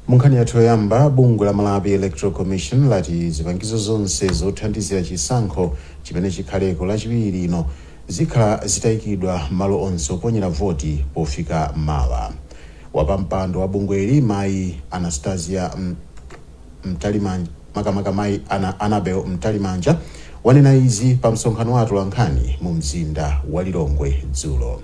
Munkhani yathu yoyamba, bungwe la Malawi Electoral Commission lati zipangizo zonse zothandizira chisankho chimene chikhaleko Lachiwiri lino zikhala zitayikidwa malo onse oponyera voti pofika mawa. Wapampando wa bungweli, mayi Anastasia Mtalimanja, makamaka mayi Annabel Mtalimanja, wanena izi pa msonkhano wa atolankhani mu mzinda wa Lilongwe dzulo.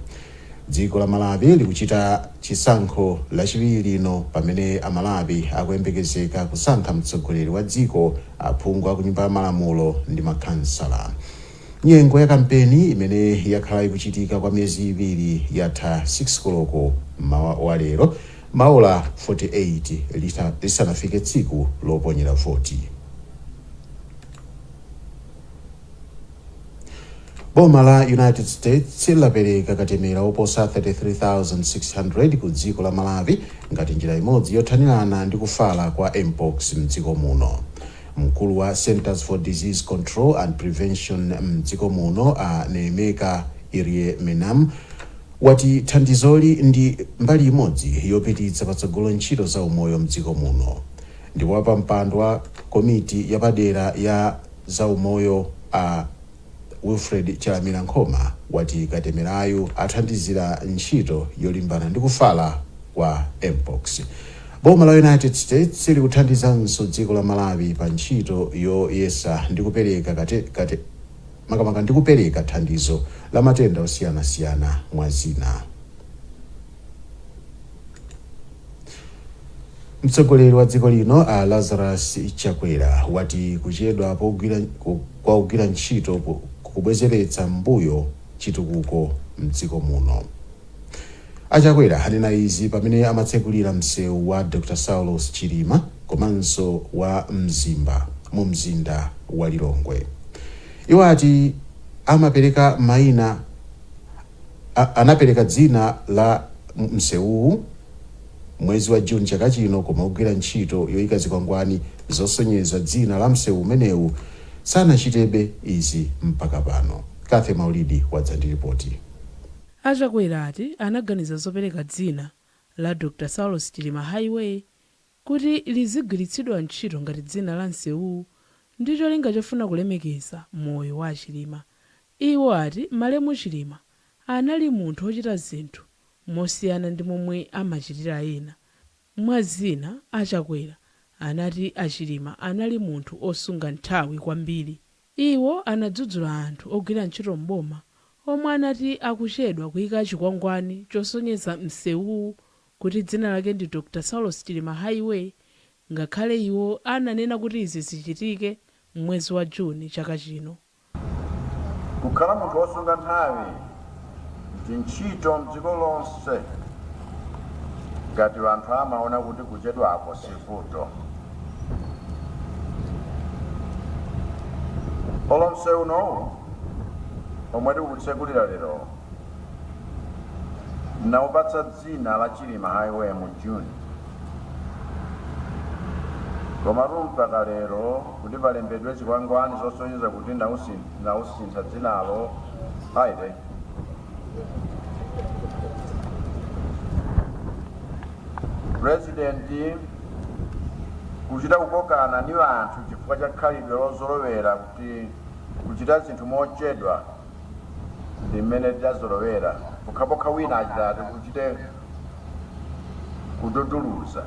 Dziko la Malawi likuchita chisankho Lachiwiri lino pamene Amalawi akuyembekezeka kusankha mtsogoleri wa dziko, aphungu a kunyumba ya malamulo ndi makhansala. Nyengo ya kampeni imene yakhala ikuchitika kwa miyezi 2 yatha 6 koloko mmawa wa lero, maola 48 lisanafike tsiku loponyera voti. Boma la United States lapereka katemera oposa 33,600 ku dziko la Malawi ngati njira imodzi yothanirana ndi kufala kwa Mpox mdziko muno. Mkulu wa Centers for Disease Control and Prevention mdziko muno, a Nnaemeka Iroemenam, wati thandizoli ndi mbali imodzi yopititsa patsogolo ntchito za umoyo mdziko muno. Ndipo wapampando wa komiti yapadera ya za umoyo a Wilfred Chalamila Nkhoma wati katemerayu athandizira ntchito yolimbana ndi kufala kwa Mpox. Boma la United States likuthandizanso dziko la Malawi pa ntchito yoyesa ndi kupereka kate, kate, makamaka ndi kupereka thandizo la matenda osiyanasiyana mwa zina. Mtsogoleri wa dziko lino a Lazarus Chakwera wati kuchedwa kwa kugwira ntchito kukubwezeretsa m'mbuyo chitukuko mdziko muno. A Chakwera anena izi pamene amatsekulira msewu wa Dr Saulos Chilima komanso wa Mzimba mu mzinda wa Lilongwe. Iwo ati amapereka maina anapereka dzina la msewuwu mwezi wa June chaka chino koma ogwira ntchito yoyika zikwangwani zosonyeza dzina la msewu umenewu sanachitebe izi mpaka pano. Cathy Maulidi wadza ndi ripoti. A Chakwera ati anaganiza zopereka dzina la Dr Saulos Chilima Highway kuti lizigwiritsidwa ntchito ngati dzina la msewuwu ndi cholinga chofuna kulemekeza moyo wa a Chilima. Iwo ati malemu Chilima anali munthu ochita zinthu mosiyana ndi momwe amachitira ena. Mwa zina, a Chakwera anati a Chilima anali munthu osunga nthawi kwambiri. Iwo anadzudzula anthu ogwira ntchito m'boma omwe anati akuchedwa kuika chikwangwani chosonyeza msewuwu kuti dzina lake ndi Dr Saulos Chilima Highway ngakhale iwo ananena kuti izi zichitike m'mwezi wa June chaka chino. Kukhala munthu wosunga nthawi ndi ntchito m'dziko lonse ngati anthu amaona kuti kuchedwako si vuto. Olo msewu unowu omwe tikutsekulira lero ndinaupatsa dzina la Chilima Highway mu June. Komatu mpaka lero kuti palembedwe zikwangwani zosonyeza kuti nausintha dzinalo ayi. President kuchita kukokana ndi anthu chifukwa cha khalidwe lozolowera kuti kuchita zinthu mochedwa ndi mmene tidazolowera, pokhapokha wina achitati kuchite kududuluza.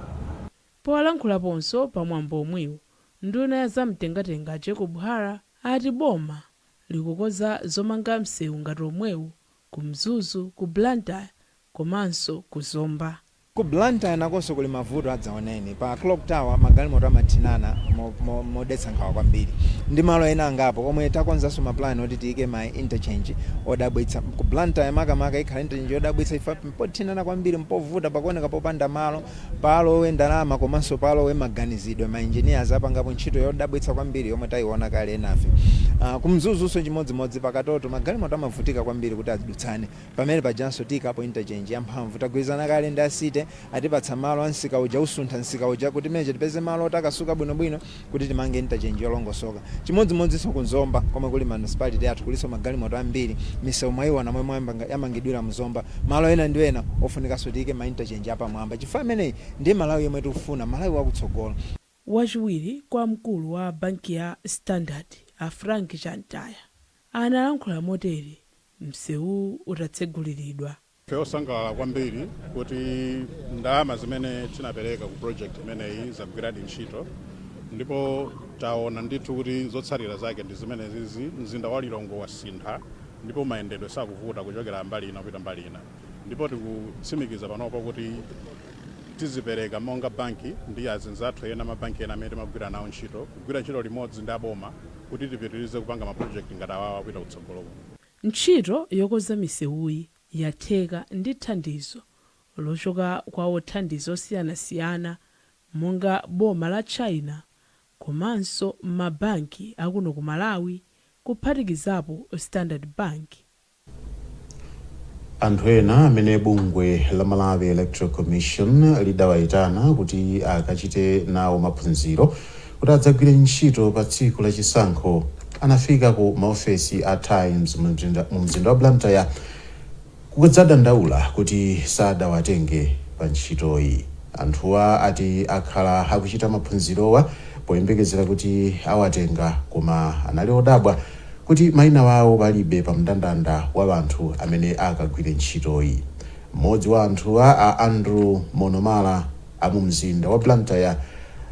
Polankhulaponso pa mwambo omwewu, nduna ya zamtengatenga a Jacob Hara ati boma likukonza zomanga msewu ngati omwewu ku Mzuzu, ku Blantyre komanso ku Zomba. Ku Blantyre nakonso kuli mavuto adzaoneni. Pa Clock Tower magalimoto amathinana modetsa nkhawa kwambiri ndi malo ena angapo omwe takonzanso ma plan oti tiike ma interchange odabwitsa. Ku Blantyre makamaka ikhala interchange yodabwitsa chifukwa mpothinana kwambiri, mpovuta, pakuoneka popanda malo, palowe ndalama komanso palowe maganizidwe. Ma engineers apangapo ntchito yodabwitsa kwambiri yomwe taiona kale enafe. Ku Mzuzunso chimodzimodzi, pa Katoto magalimoto amavutika kwambiri kuti adutsane. Pamene pajanso tiikapo interchange yamphamvu. Tagwirizana kale ndi a city. Municipality atipatsa malo a msika uja, usuntha msika uja kuti meje tipeze malo otakasuka bwinobwino kuti timange interchange yolongosoka. Chimodzimodzinso kuNzomba komwe kuli municipality yathu, kulinso magalimoto ambiri. Misewu mwayiona momwe yamangidwira mZomba, malo ena ndi ena ofunikanso tiyike ma interchange apamwamba, chifukwa imeneyi ndiye Malawi yomwe tikufuna, Malawi wakutsogolo. Wachiwiri kwa mkulu wa banki ya Standard, a Frank Chantaya, analankhula motere msewu utatseguliridwa. Ife osangalala kwambiri kuti ndalama zimene tinapereka ku project imeneyi zagwiradi ntchito, ndipo taona ndithu kuti zotsatira zake ndi zimene zizi. Mzinda wa Lilongwe wasintha ndipo mayendedwe sakuvuta kuchokera mbali ina kupita mbali ina, ndipo tikutsimikiza panopo kuti tizipereka monga banki ndi azinzathu ena, mabanki ena amene timagwira nawo ntchito, kugwira ntchito limodzi ndi aboma kuti tipitirize kupanga maproject ngati awawa kupita kutsogoloko. Ntchito yokonza misewuyi yatheka ndi thandizo lochoka kwa othandiza osiyanasiyana monga boma la China komanso mabanki akuno ku Malawi, kuphatikizapo Standard Bank. Anthu ena amene bungwe la Malawi Electoral Commission lidawayitana kuti akachite nawo maphunziro kuti adzagwire ntchito pa tsiku la chisankho anafika ku maofesi a Times mu mzinda wa Blantyre kudzadandaula kuti sadawatenge pa ntchitoyi. Anthuwa ati akhala akuchita maphunzirowa poyembekezera kuti awatenga, koma anali odabwa kuti mayina wawo palibe pa mndandanda wa anthu amene akagwire ntchitoyi. Mmodzi wa anthuwa, a Andrew Monomala amu mzinda wa Blantyre,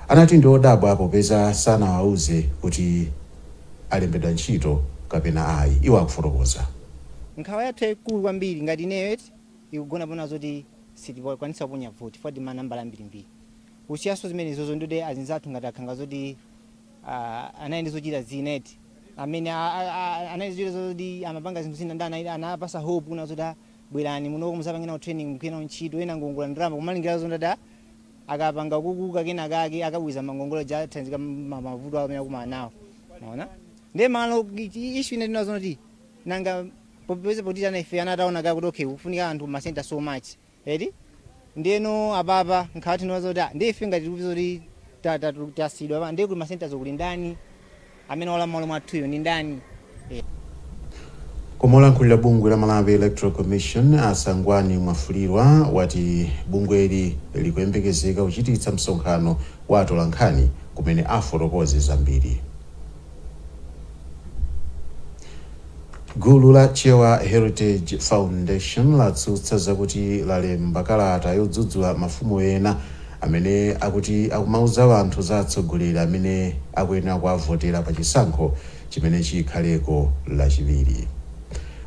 anati ndi odabwa popeza sanawauze kuti alembedwa ntchito kapena ayi. Iwo akufotokoza. Nkhawa yathu yayikulu kwambiri ngati ineyo eti ikugona pona zoti sitikwanisa kuponya voti foti manambala ambirimbiri kusiyaso zimene zozo ndode azinzathu ngati akhanga zoti anali ndi zochita zina eti amene anali zochita zoti amapanga zinthu zina ndi anapasa hope kuna zoti bwerani munoko muzapange nawo training, mugwire nawo ntchito. Ena ngongole ndalama kumalingira zoti akapanga kukuka kena kake akabwiza mangongole ja thanzika mavuto amene akumana nawo. Maona ndiye malo issue ine tinazo kuti nanga popeza potitana ife anataona kaya kuti okay, kufunika anthu masenta so much eti. Ndiyeno apapa nkhawa tinazo kuti ndiye ife ngati tikupeza kuti tasidwa pa ndiye kuti masenta zokuli ndani amene wala malo mwathuyo ndi ndani? Koma olankhulira bungwe la Malawi Electoral Commission, Asangwani Mwafulirwa, wati bungweli likuyembekezeka kuchititsa msonkhano wa atolankhani kumene afotokoze zambiri. Gulu la Chewa Heritage Foundation latsutsa zakuti lalemba kalata yodzudzula mafumu ena amene akuti akumauza anthu za atsogoleri amene akuyenera kuwavotera pa chisankho chimene chikhaleko Lachiwiri.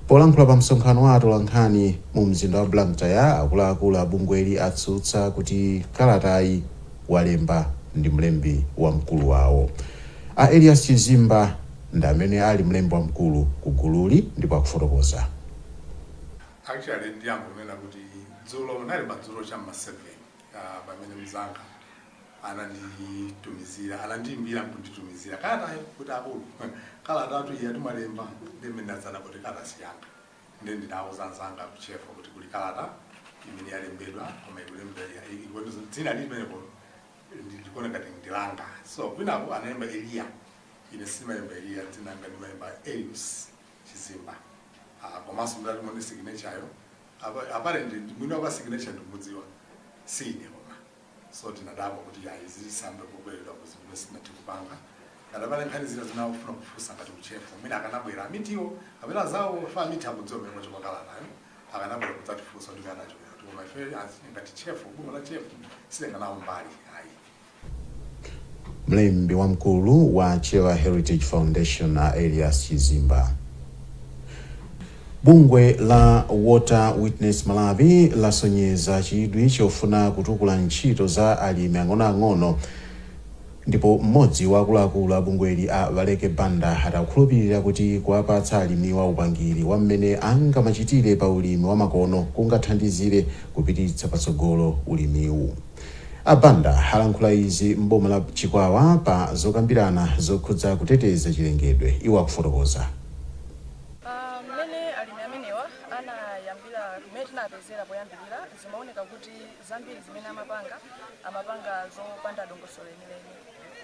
Polankhula pa msonkhano wa atolankhani mu mzinda wa Blantyre, akuluakulu a bungweli atsutsa kuti kalatayi walemba ndi mlembi wamkulu wawo. A Elias Chizimba ndi amene ali mlembi wamkulu ku gululi ndipo akufotokoza. Actually, ndiyamba kunena kuti dzulo nali madzulo cham'ma 7 pamene mzanga ananditumizira, anandiyimbira nkunditumizira kalatayo kuti akulu, kalatatu iya timalemba. Ndimene ndadzana kuti kalata siyanga. Ndi ndinawuza anzanga kuchefa kuti kuli kalata imene yalembedwa, koma ikulembedwa dzina limenepo ndikuona ngati ndilanga. So kwinapo analemba Eliya, ine simalemba Eliya, dzina langa ndimalemba Elius Chizimba. Komanso ndati muone signature yo, apparently mwini wa signature ndikumudziwa, si ine koma. So tinadabwa kuti yayi, zisambe kubweredwa kuzimene sinathe kupanga. Ngati pale nkhani zina zinafuna kufunsa ngati kuchefa mwina akanabwera amitiwo kapena zawo fa amiti akudziwa mmene kwacho kwakalatayo, akanabwera kudzatifunsa kuti kanachokera kuti. Koma ife ngati chefu, bungwe la chefu, silenganawo mbali ayi. Mlembi wamkulu wa Chewa Heritage Foundation, a Elias Chizimba. Bungwe la Water Witness Malawi lasonyeza chidwi chofuna kutukula ntchito za alimi ang'onoang'ono, ndipo mmodzi wa akuluakulu a bungweli, a Valeke Banda, atakhulupirira kuti kuwapatsa alimiwa upangiri wa mmene angamachitire pa ulimi wa makono kungathandizire kupititsa patsogolo ulimiwu. A Banda alankhula izi m'boma la Chikwawa pa zokambirana zokhudza kuteteza chilengedwe. Iwo akufotokoza. Mmene alimi amenewa anayambira kumene tinapereka tinawapezera poyambirira, zimaoneka kuti zambiri zimene amapanga, amapanga zopanda dongosolo lenileni.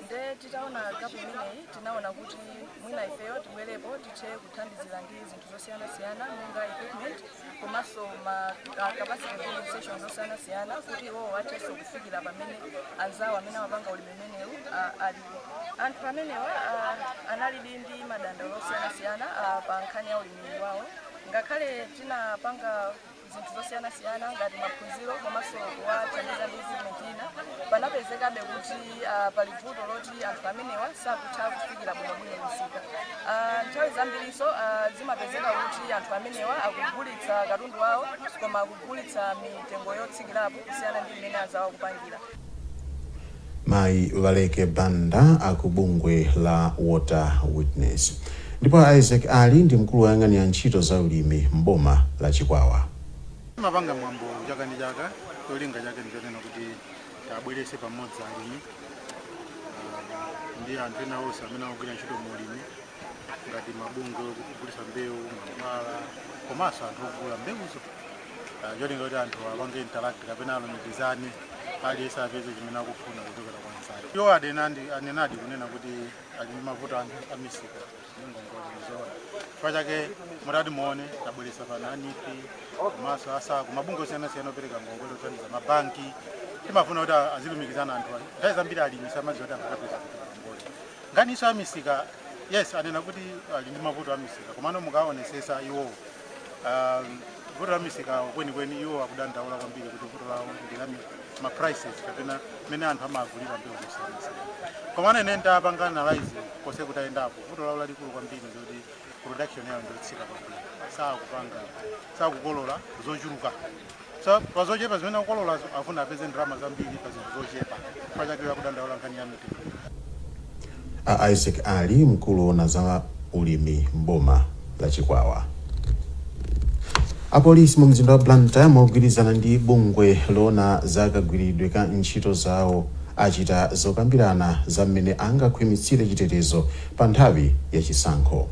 Nde titaona gap imeneyi, tinaona kuti mwina ifeyo tibwerepo, tithe kuthandizira ndi zinthu zosiyanasiyana monga equipment komanso ma capacity building sessions zosiyanasiyana, kuti iwowo athenso kufikira pamene anzawo amene amapanga ulimi umenewu alipo. Anthu amenewa analidi ndi madandaulo osiyanasiyana pa nkhani ya ulimi wawo. Ngakhale tinapanga zinthu zosiyanasiyana ngati maphunziro komanso kuwathandiza ndi equipment ina, panapezekabe kuti pali vuto loti anthu amenewa sakutha kufikira bwinobwino misika. Nthawi zambirinso zimapezeka kuti anthu amenewa akugulitsa katundu wawo, koma akugulitsa mitengo yotsikirapo kusiyana ndi mmene anzawo akupangira. Mayi Valeke Banda akubungwe la Water Witness. Ndipo Isaac Ali ndi mkulu woyang'anira ntchito za ulimi mboma la Chikwawa. Timapanga mwambo chaka ndi chaka. Cholinga chake ndichonena kuti tabwerese pamodzi alimi ndi anthu ena onse amene akugwira ntchito mu ulimi, ngati mabungwe ogulitsa mbewu, mankhwala, komanso anthu ogula mbewuzo. Cholinga kuti anthu apange interact kapena alumikizane, aliyense apeze chimene akufuna kuchokera kwa anzake. Iwo anenadi kunena kuti ali ndi mavuto amisika ndi ngongole. Ndizoona. Chifukwa chake mutati muone, tabweresa pano a NEEF komanso a SACCO, mabungwe osiyanasiyana opereka ngongole, othandiza mabanki. Timafuna kuti azilumikizana anthu. Nthawi zambiri alimi samadziwa kuti angakapeza kuti ngongole. Nkhaniso amisika, yes, anena kuti ali ndi mavuto amisika, komano mukaonesesa iwowo, vuto la misika kwenikweni iwo akudandaula kwambiri kuti vuto lawo ndi la ma prices kapena mmene anthu amagulira mbewu zosiyanasiyana. Komano ine ndapanga analyze konse kutayendapo, vuto lawo lalikulu kwambiri ndikuti production yawo ndiotsika kwambiri. Sakupanga, sakukolola zochuluka. So pa zochepa zimene akukololazo afuna apeze ndalama zambiri pa zinthu zochepa. Chifukwa chake akudandaula nkhani ya mitengo. A Isaac Ali, mkulu woona za ulimi mboma la Chikwawa. Apolisi mu mzinda wa Blantyre, mogwirizana ndi bungwe loona za kagwiridwe ka ntchito zawo, achita zokambirana za mmene angakhwimitsire chitetezo pa nthawi yachisankho.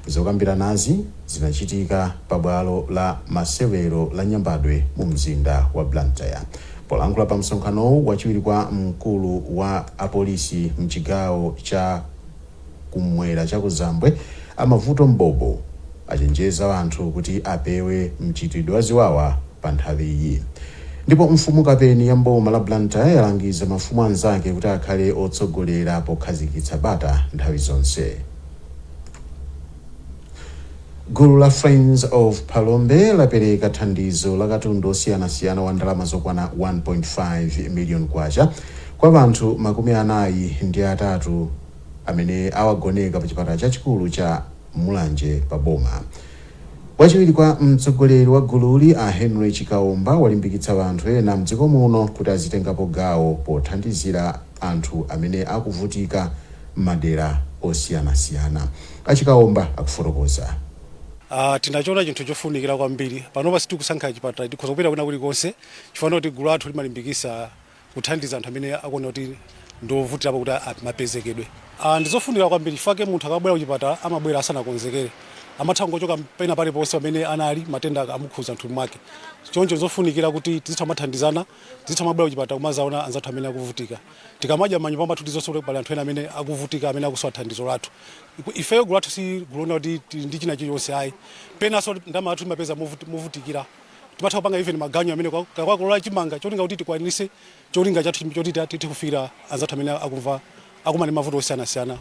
Zokambiranazi zinachitika pabwalo la masewero la Nyambadwe mu mzinda wa Blantyre. Polankhula pa msonkhanowu, wachiwiri kwa mkulu wa apolisi mchigawo cha kumwera chakuzambwe, Amavuto Mbobo, achenjeza anthu kuti apewe mchitidwe wa ziwawa pa nthawiyi. Ndipo mfumu Kapeni ya mboma la Blantyre yalangiza mafumu anzake kuti akhale otsogolera pokhazikitsa bata nthawi zonse. Gulu la Friends of Phalombe lapereka thandizo la katundu osiyanasiyana wa ndalama zokwana 1.5 million kwacha kwa anthu 43 amene awagoneka pa chipatala chachikulu cha Mulanje pa boma. Wachiwiri kwa mtsogoleri wa gululi, a Henry Chikaomba, walimbikitsa anthu ena mdziko muno kuti azitengapo gawo pothandizira anthu amene akuvutika m'madera osiyanasiyana. Achikaomba akufotokoza. Tinachiona chinthu chofunikira kwambiri. Panopa sitikusankha chipatala, tikhoza kupita kwina kulikonse, chifukwa kuti gulu lathu limalimbikisa kuthandiza anthu amene akuona kuti ndiovutirapo kuti mapezekedwe. Ndizofunikira kwambiri chifukwa munthu akabwera kuchipatala amabwera asanakonzekere, amatha kungochoka pena paliponse pamene anali, matenda amukhuza mthupi mwake. Choncho ndizofunikira kuti tizitha kumathandizana, tizitha kumabwera kuchipatala kumazaona anzathu amene akuvutika. Tikamadya m'manyumba mwathu, tizonso kuti pali anthu ena amene akuvutika, amene akusowa thandizo lathu. Ifeyo gulu lathu si gulu lona kuti tili ndi china chilichonse, ayi. Penanso ndalama yathu timapeza movutikira. Timatha kupanga even maganyu amene kakakolola chimanga, cholinga kuti tikwanise cholinga chathu choti tithe kufikira anzathu amene akumva akumana ndi mavuto osiyanasiyana.